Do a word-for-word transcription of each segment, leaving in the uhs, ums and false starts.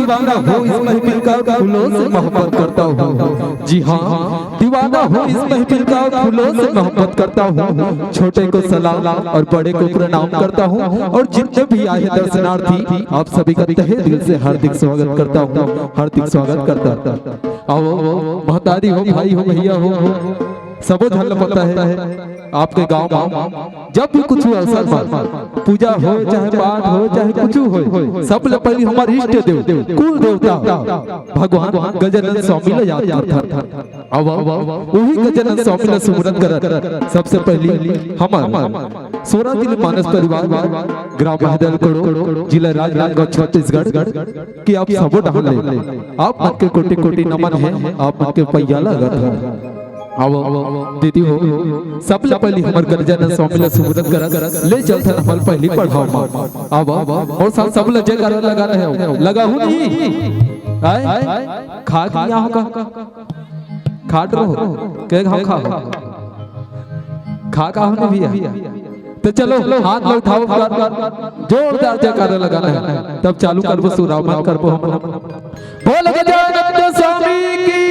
दीवाना हूँ इस महफिल का, फूलों से मोहब्बत करता हूँ। जी हाँ, दीवाना हूँ इस महफिल का, फूलों से मोहब्बत करता हूँ। छोटे को सलाम और बड़े को प्रणाम करता हूँ, और जितने भी आए हैं दर्शनार्थी, आप सभी का तहे दिल से हार्दिक स्वागत करता हूँ, हार्दिक स्वागत करता हूँ। आओ, महतारी हो, भाई हो, भैया हो, सबो झन ल पता है, आपके गांव में जब भी कुछ अवसर पर पूजा हो, चाहे पाठ हो, चाहे कुछ हो, सब ले पहली हमारे इष्ट देव, कुल देवता भगवान गजानन स्वामी ला याद करथन। अब वही गजानन स्वामी ला सुमरन करत सबसे पहली हमर सोरातिल मानस परिवार, ग्राम महदल कोड़ो, जिला राजनांदगांव, छत्तीसगढ़, कि आप सबो डहान ले आप मन के कोटि कोटि नमन है, आप मन के पैया लगत है। अब दीदी हो, सबले पहली हमर गजानन स्वामी ला सुमरन करत ले चलथन हमर पहली पड़ाव मा। अब और साथ सब ला जयकारा लगा रहे हो, लगा हूँ नहीं? आय? खा के यहाँ का? खाट रहो, के हम खा हो? खा का हो नहीं भैया? तो चलो, हाथ ला उठाओ, जोरदार जयकारा लगाना है, तब चालू करबो, शुरुआत करबो हम। बोल गजानन स्वामी की।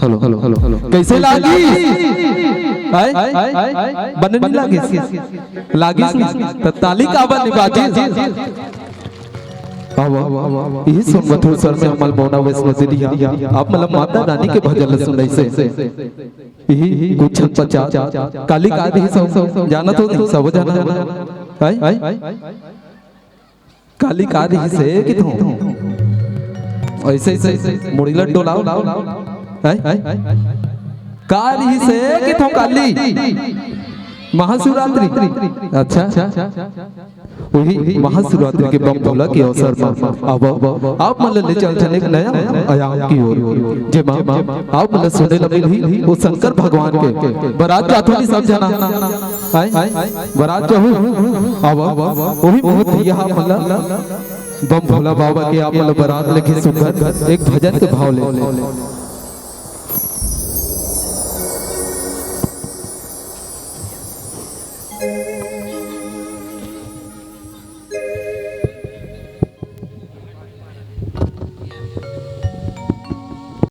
Hello, hello, hello, hello. कइसे लागिस? आय? बने नइ लागिस? लागिस। त ताली काबर नइ बाजिस? आवा, आवा, आवा। इही संगत हो सर में हमल मौना वैष्णो देवी हा। आप मतलब माता रानी के भजन ल सुनाइस हे। इही कुछ पचास। काली का दिहिस हो? जानत हो नहीं, सब जानत हो। आय? काली का दिहिस हे कि तू? ऐसे, ऐसे मुड़ी ल डोलाओ। हैं? का दिहिस हे कि तू काली? महाशिवरात्रि। अच्छा। वही महाशिवरात्रि के बम भोला के अवसर म अब आप मन ल ले चलथन एक नया आयाम की ओर, जेमा आप मन ल सुने ल मिलही वो शंकर भगवान के बरात जाथो नहीं सब जना। आय? बरात जाहू। अब वही बहुत भैया आप मन ल बम भोला बाबा के आप मन ल बरात लेके सुंदर एक भजन के भाव ले।